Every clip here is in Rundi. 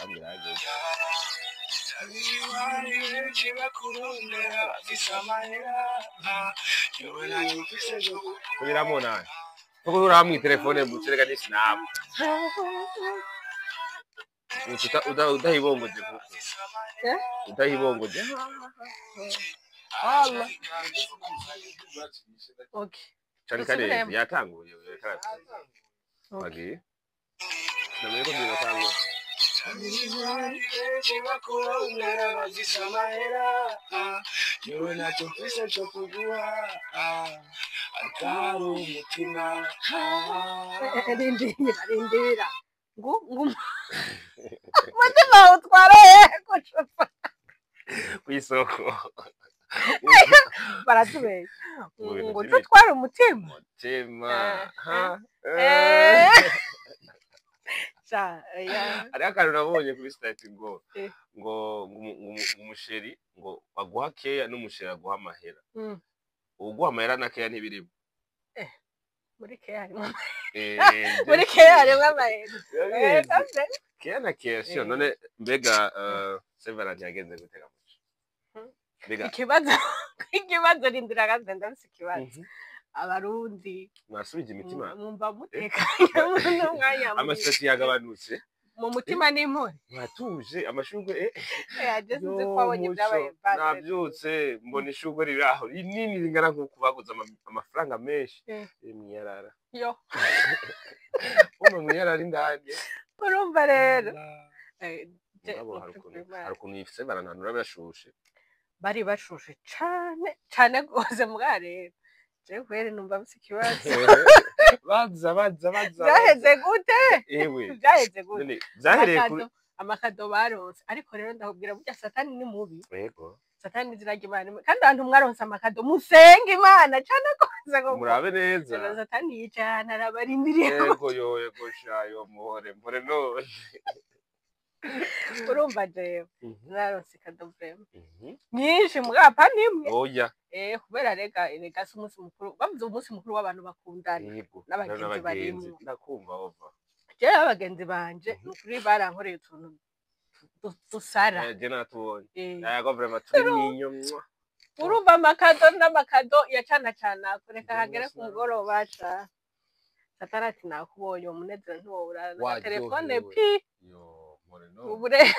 Nirageze. Kubiramo nawe kuko urahamwe telefone mucereka ni snap udahibongoje kuko Eh? udahibongoje. Allah. Okay. Cyane kare. Dusubiremo. Yatanguye. Okay. Bagiye namenye ko biratangura. Rindira, rindira. Ngo ngo umutima utwara hehe gucupa? Kw'isoko. Baratubeshya. Mu bintu ngo by'ibiti. tutware umutima. Mutima. Eh, Ha. Eh. Sha, oya. Hariho akantu nabonye kuri sitati ngo ngo umuchéri ngo aguha keya n'umuchéri aguha amahera. Uguha amahera na keya ntibirimo. Muri keya harimo, muri keya harimo amahera. Urabizi. Kaze. Keya na keya siyo. None mbega Saint Valentin yagenze gute gamuco? Mbega Ikibazo, rindira gaze, ndafise ikibazo. Abarundi Mwasubije imitima. Mwumva mutekanye n'umwanya Amasitati yagabanutse. Mu mutima n'impore. Mwatuje amashurwe. Je sinzi ko wabonye Yo, ibyabaye. Muco, nabyutse mbona ishurwe riri aho rinini ringana nk'uko baguze amafaranga menshi. Riri mw'iyarara. Yo. Umva mw'iyarara indani. Urumva rero Mugabo hari ukuntu, hari ukuntu ifise barananura birashushe. Bari bashushe cane cane rwose, mbwa rero jewe kweri numva mfise ikibazo. Baza baza baza. Byaheze gute? Ewe. Byaheze gute? None byahereye kuri Amacadeaux baronse, ariko rero ndakubwira, burya Satani ni mubi. Satani n'izina ry'Imana, kandi abantu mwaronse amacadeaux musenge Imana cane rwose kuko Murabe neza. Rero Satani yicaye ahantu arabarindiriye. Yego yo, yego sha, yo muhore mpore none. Urumva jewe naronse cadeau vraiment nyinshi, mugapa nimwe. Oya. Kubera rega si umunsi mukuru, bavuze umunsi mukuru w'abantu bakundana n'abagenzi n'abagenzi. Barimwo. Ndakumva ova. Jewe abagenzi banje ni ukuri barankoreye utuntu dusara. Je natubonye. Yego, vraiment turi minyo mwa. Urumva amacadeaux n'amacadeaux yacana cana kureka hagere ku mugoroba ca Satani ati: "Nakubonye, uwo munezero ntiwowurara." Waryohewe. Telefone pi. Yo mpore no. Ubu rero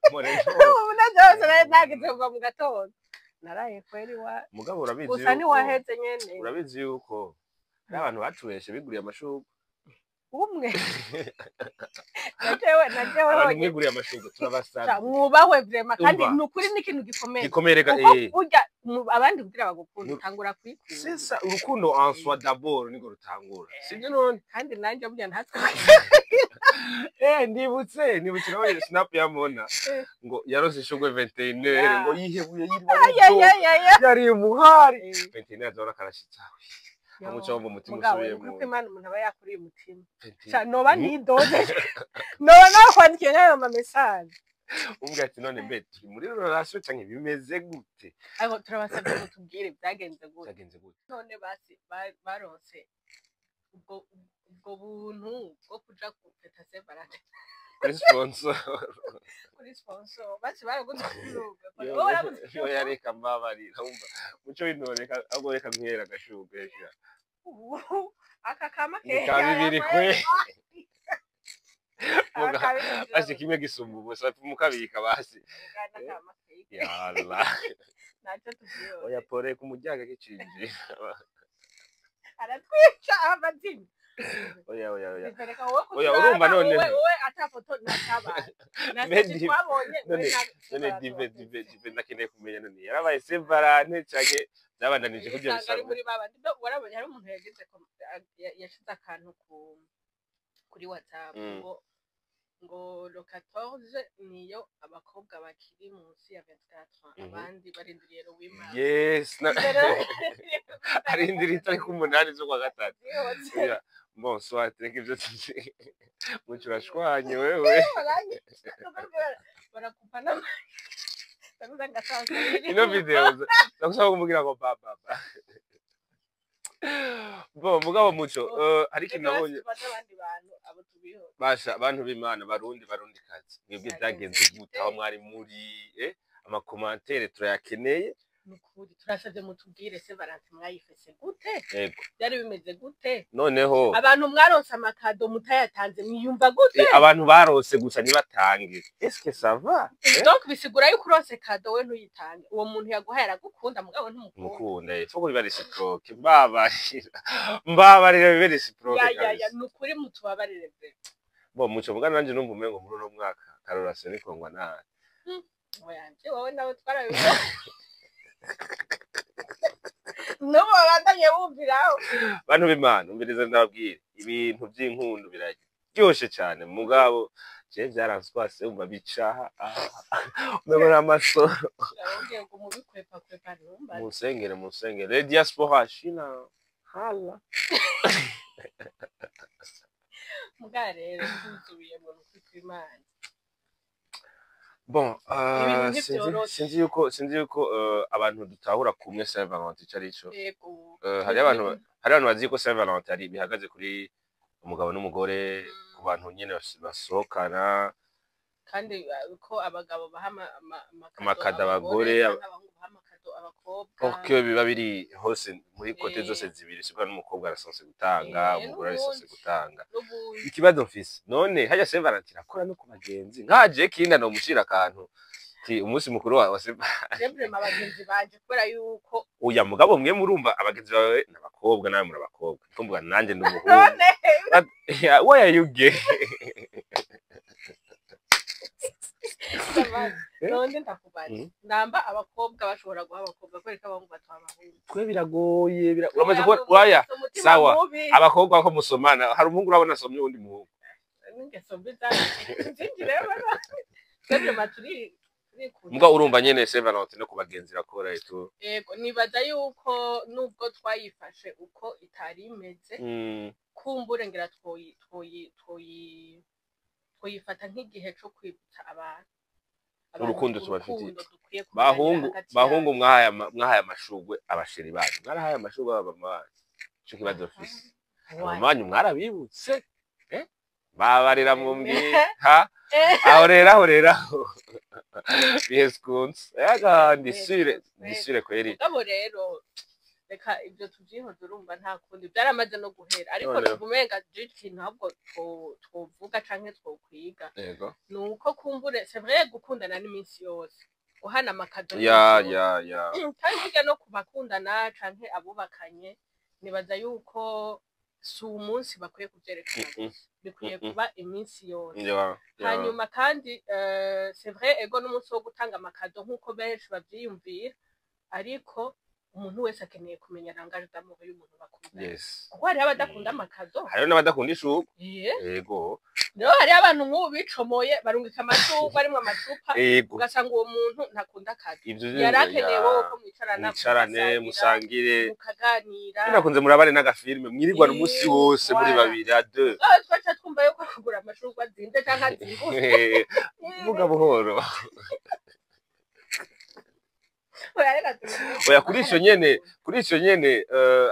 Mpore no. umunezero wose nari nagize kuva mu gatondo, naraye kweri wa Mugabo urabizi gusa yuko ntiwaheze nyene. Urabizi yuko hari abantu batubeshe biguriye amashurwe. Umwe na jewe Abantu honyine. mwiguriye amashurwe, turabasabye. Mwubahwe vraiment, kandi Umva. ni ukuri n'ikintu gikomeye. Gikomeye reka. Kuko burya abandi kugira bagukunda utangura kwikunda. C'est ça, urukundo en soi d'abord niko rutangura, sibyo none? Kandi nanjye burya ntatwe. Ndibutse nabonye snap ya Mona ngo yaronse ishurwe 21 Ya. ngo yihebuye yirwa Ayayayaya. yari umuhari 21 azora karashitsa amuca wumva umutima Mugabo usubiye ni ukuri mu kw'Imana, umuntu aba yakuriye umutima. 21. Sha, noba nidoze, noba nakwandikiye nk'ayo ma message. Umbwira ati: "None mbe turi muri relation canke bimeze gute?" Ariko turabasabye ngo tubwire byagenze gute. Byagenze gute? None basi baronse ubwo buntu bwo kuja gufeta Saint Valentin Kuri sponsor. Kuri sponsor basi baraguze ushurwe? Wowe waraguze? Yo, yareka mbabarira, wumva muco w'intoreka, ahubwo reka mpera agashurwe sha. Ubu, aka kama. Ni ka bibiri kwe. Basi kimwe gisumba ubusa, mukabika basi. Yalla. Nacyo tubyiyoze. Oya, pore ku muryango kicinjira. Aratwica amazina. Oya, oya, oya. Reka wowe Oya, kuturaba, urumva none. Wowe ata foto natabaye na Medi- twabonye. None dive ndakeneye kumenya, none yarabaye Saint Valentin canke byabandanije kurya Usanga ari bisanzwe? muri babandi. No, warabonye hari umuntu yagize yashize akantu kuri WhatsApp ngo le 14 niyo abakobwa bakiri munsi ya 24 ans, abandi barindiriye le 8 mars. Yes, arindiriye itariki 8 z'ukwa gatatu. Oya, bon soit, reka ivyo tuzi, muco urashwanye wewe. Barakupa. Ino video ndagusaba kumubwira ngo ba ba ba. Bon, mugabo Muco, hari ikintu Reka nabonye. basi abandi bantu abo tubiho. Basha, bantu b'Imana, Barundi, Barundi kazi, mwebwe Vyagenze vyagenze gute aho mwari muri? Ama commentaires turayakeneye. Nukuri turasavye mutubwire, Saint Valentin mwayifese gute? Yego. Byari bimeze gute? Noneho Abantu mwaronse ama cadeaux mutayatanze, mwiyumva gute? Abantu barose gusa ntibatange, est-ce que ça va? Donc bisigura yuko uronse cadeau we ntuyitange, uwo muntu yaguhaye aragukunda mugabo ntumukunda. Mukunda, faut biba réciproque. Mbabarira, mbabarira, bibe réciproque. Ya, Kabisa. Nukuri mutubabarire pe. Bon, Muco, mugana nanje numva umengo muri uno mwaka karorase nikongwa nabi. Oya, wowe nawe twarabibonye, n'ubu babandanye bumviraho. Bantu b'Imana, umviriza ndababwire, ibintu by'inkundu biraryoshe cyane, mugabo je vyaranswase, umva bicaha umengo n'amasoro. Urababwiye ngo mubikwepa kwepa, ntumbaze. Munsengere, munsengere, le diaspora shina hala. Muga rero tuzubiye mu nukuri kw'Imana. Bon, Ibintu sinzi ntivyoroshe. sinzi yuko abantu dutahura kumwe Saint Valentin ico arico. Yego. Hari abantu bazi ko Saint Valentin ari bihagaze kuri umugabo n'umugore, ku bantu nyene basohokana. Kandi ko abagabo baha Ama cadeaux abagore, canke abahungu baha ama cadeaux abakobwa. Or que biba biri hose muri côté zose zibiri, sibwa n'umukobwa arasanse gutanga, umugore arasanse n'ubundi. gutanga. N'ubundi. Ikibazo mfise none, harya Saint Valentin akora no ku bagenzi? Nkaje kinda no mushira akantu ti umunsi mukuru wa Saint Je vraiment abagenzi banje, kubera yuko Oya, mugabo mwe murumva abagenzi bawe n'abakobwa, nawe muri abakobwa, niko mvuga, nanje ndi umuhungu. None Yeah, why are you gay? None ndakubaza, namba abakobwa bashobora guha abakobwa, kubera ko abahungu batuha abahungu? Twe biragoye, uramaze kubona, oya. Umutima Sawa. mubi. Abakobwa ko musomana, hari umuhungu urabona asomye uwundi muhungu? N'ingeso mbi zanjye twe vraiment turi turikunda. Muga urumva nyene Saint Valentin no ku bagenzi irakora eto. Yego, nibaza yuko nubwo twayifashe uko itari imeze, kumbure ngira twoyifata nk'igihe co kwibutsa abantu Urukundo tubafitiye. Urukundo dukwiye kuganira Bahungu, hagati bahungu, yacu. mwahaye amashugwe aba chéri banyu? Mwarahaye amashugwe abamama banyu? Ico kibazo mfise. Why? Abamama banyu mwarabibutse? Babarira mumbwire ha. Aho rero aho biheskunze yaga, ndisure, ndisure kweri. Mugabo rero reka ibyo tuvyihoze, urumva nta kundi, byaramaze no guhera, ariko Noneho. tuvumenga je ikintu ahubwo twovuga canke twokwiga ni uko kumbure, c'est vrai, gukundana n'iminsi yose, guhana ama cadeaux n'iminsi yose. Ya. Kandi burya no ku bakundana canke abubakanye, nibaza yuko si umunsi bakwiye kuvyerekana gusa, bikwiye kuba iminsi yose. Ya. Hanyuma kandi c'est vrai, ego n'umunsi wo gutanga ama cadeaux nk'uko benshi bavyiyumvira, ariko umuntu wese akeneye kumenya langage d'amour y'umuntu bakundana, kuko hariho abadakunda ama cadeaux. Hariho n'abadakunda ishurwe. Yego. Rero hariho abantu nk'ubu bicomoye, barungika amashurwe arimwo amacupa, ugasanga uwo muntu ntakunda cadeau. Ivyo Yari akeneye wowe ko mwicarana, mwicarane, mugasangira, musangire, mukaganira. Binakunze murabane n'aga film, mwirirwana umunsi wose muri voilà. babiri à deux. Ah, twaca twumva yuko kugura amashurwe azimvye canke azimbutse. Vuga buhoro. Oya, reka tubireke. Oya, kuri ico nyene,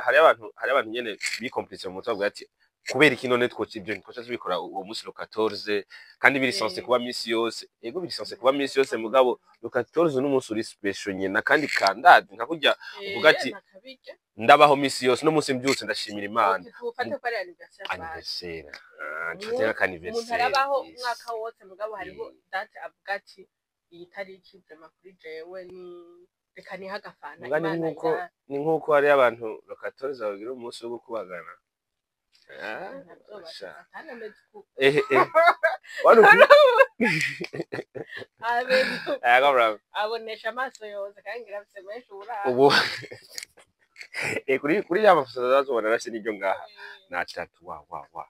hari abantu nyene bicompliqué mu mutwe, bavuga ati kubera iki none twoca ivyo ntitwoca tubikora uwo munsi le 14, kandi biri censé kuba misi yose? Ego, biri censé kuba misi yose, mugabo le 14 n'umunsi uri special nyene, kandi kandazi nka kurya uvuga ati Nakabirya. ndabaho misi yose, no munsi mbyutse ndashimira Imana. Tufate ko ari anniversaire basi. Anniversaire. Ah, tufate nka Umuntu anniversaire. arabaho umwaka wose, mugabo hariho date avuga ati iyi tariki vraiment kuri jewe ni reka nihe agafanta. Muga ni Imana nkuko ni nkuko hariyo abantu le 14 bagira umunsi wo gukubagana. Ah, navyo sha. Satani ameze uku. Wari Ameze uku. Ego bro. Abonesha amaso yose, kandi ngira afise menshi uburara. Ubu kuri ya mafoto azobona narashe n'iryo ngaha natatu wa wa wa.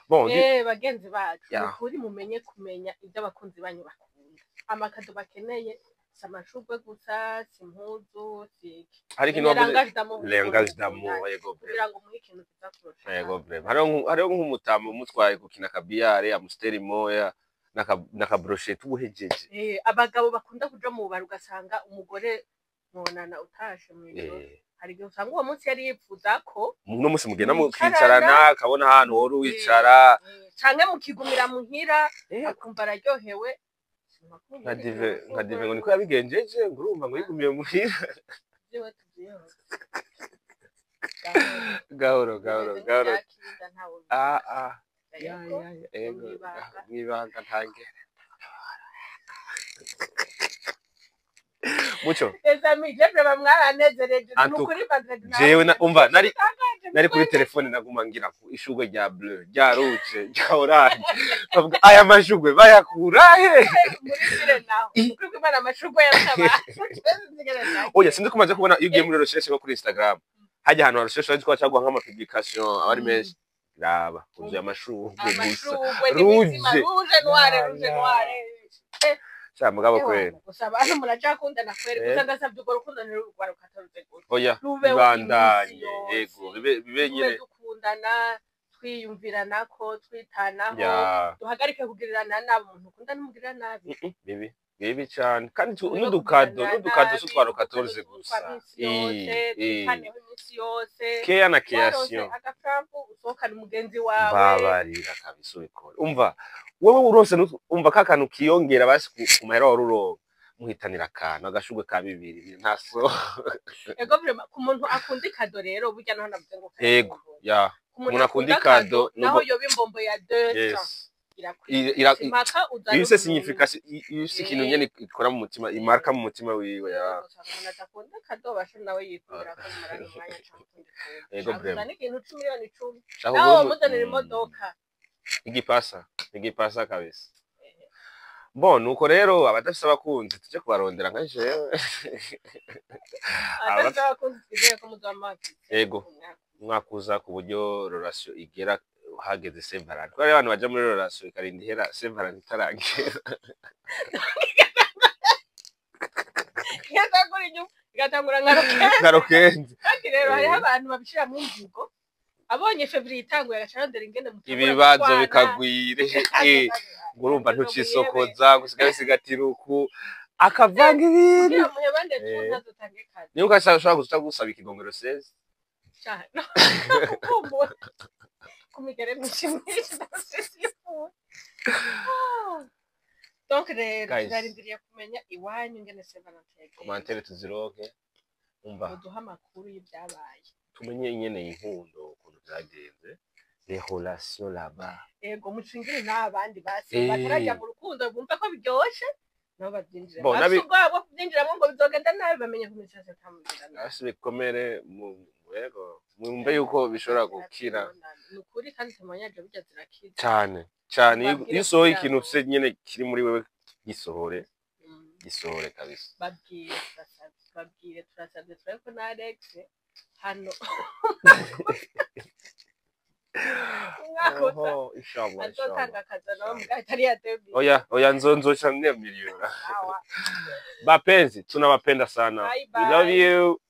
Bon, Bagenzi bacu, nukuri mumenye kumenya ibyo abakunzi banyu bakunda, ama cadeaux bakeneye si amashurwe gusa, si impuzu, si iki. Hari ikintu Menya wavuze, langage d'amour langage y'umuntu d'amour, mukundana, yego bro. kugira ngo umuhe ikintu kiza kurusha. Yego bro. Hariho nk'umutama umutwaye gukina ka billard, Amstel moya n'aka brochette ubuhejeje. Abagabo bakunda kuja mu bubari, ugasanga umugore Mwonana utashe mw'ijoro. Hari igihe usanga uwo munsi yari yipfuza ko Uno munsi mugenda mwicarana. Mukicarana, akabona ahantu wari wicara. Canke mukigumira muhira, akumva araryohewe. Nka Dive ngo niko yabigenjeje, ngo urumva ngo yigumiye muhira. Vyiwe tuvyihoze. Gahoro gahoro gahoro. Ah ah, ya. Yego. Ya, ego. Mwibanga. Mwibanga ntange muco. Les amis, je vraiment mwaranezereje. En tout Nukuri vendredi. Jewe umva nari kuri telefone, naguma ngira ku ishurwe rya bleu, rya rouge, rya orange, bavuga aya mashurwe bayakura he? Muri zire naho. Ukuri kw'Imana, amashurwe y'abantu. Oya, sinzi ko umaze kubona iyo ugiye muri recherche nko kuri Instagram, hajya ahantu ha recherche ko bacaguha nk'ama publication aba ari menshi, raba huzuye amashurwe gusa. Amashurwe n'imitima. Rouge. Rouge noire. Ya, Rouge ya. noire. Sha mugabo kwera. Gusa abantu muracakundana kweri. Eh. Gusa ndasabye urwo rukundo ntirurwaruka rutegura. Oya. Rubeho Bibandanye. iminsi yose. Yego, bibe Tube nyene. dukundana, twiyumviranako, twitanaho. Duhagarike kugirirana nabi. Umuntu ukunda ntumugirira nabi. Bibi bibi cane kandi Tube n'udukado kugirana n'udukado nabi, si utwa 14 udukado gusa. twa minsi yose, twitaneho iminsi yose. Keya na Waronse création. agaframpu, usohokane umugenzi wawe. Babarira kabisa, ubikora umva wewe uronse umva ka kantu kiyongera basi ku mahera wari uronka, muhitanira akantu agashurwe ka bibiri nta so. Ego, vraiment, ku muntu akunda ikado rero, burya naho navuze ngo Ego. karagombora. Ya. Ku Umuntu akunda ikado, naho yoba imbombo ya 200, irakwiye. Impaka uzana iyo ufise umuntu. Signification, iyo ufise ikintu nyene ikora mu mutima, imarka mu mutima wiwe ya. Gusa umuntu adakunda kado, basha nawe yikundira ko mumarana umwanya canke ukundi kuntu. Ego, Shaka vraiment. uzane ikintu c'10 miliyoni. Shaka Nawe ugure wamuzanira imodoka. Igipasa igipasa kabisa. Bon, nuko rero abadafise abakunzi tuje kubarondera nka jewe. Adafite abakunzi, twizere ko muzoba mwafise Ego. umwaka. Umwaka uza, ku buryo relation igera hageze Saint Valentin, kubera abantu baja muri relation ikarinda ihera Saint Valentin itaragera. Igatangura inyuma, igatangura nka rokenze. Nka rokenze. Kandi rero hariho abantu babishira mu mvugo, abonye février itanguye agaca arondera ingene mutangura Ibibazo gushwana. bikagwire, ngo urumva ntucisokoza, gusiga bisigatira uku akavanga ibintu. Kugira muhebane tu, ntazotange kazi. Niyo ukashobora guca gusaba ikigongero seze. Sha, no kukumbura ku migere myinshi myinshi ndafise. Donc rero Guys. turarindiriye kumenya iwanyu ingene Saint Valentin yagenze. Commentaire tuzironke, umva. Muduhe amakuru y'ibyabaye. Tumenye ingene inkundo ukuntu vyagenze, les relations là-bas. Ego, mucingire n'abandi basi batarajya mu rukundo, bumva ko biryoshe, nabo babyinjiremo. Bon, bafise ubwoba bwo kubyinjiramo ngo bizogenda nabi, bamenye ko iminsi yose atamugenda nabi. Basi bikomere mu yego, mwumve yuko bishobora gukira. Ni ukuri, kandi témoignage burya zirakiza. Cane cane. Babwire Iyo usohoye kugira ikintu ufise nyene kiri muri wewe, gisohore. Gisohore kabisa. Babwire, turasabye, babwire, turasabye, turabe ko na Alex hano umwaka uza Oho, inshallah. azotanga Inshallah. akazi nawe mugabo itari ya debi. Oya oya, nzoca nemiliyona. Sawa. Bapenzi, tunawapenda sana. Bye, We love bye. you.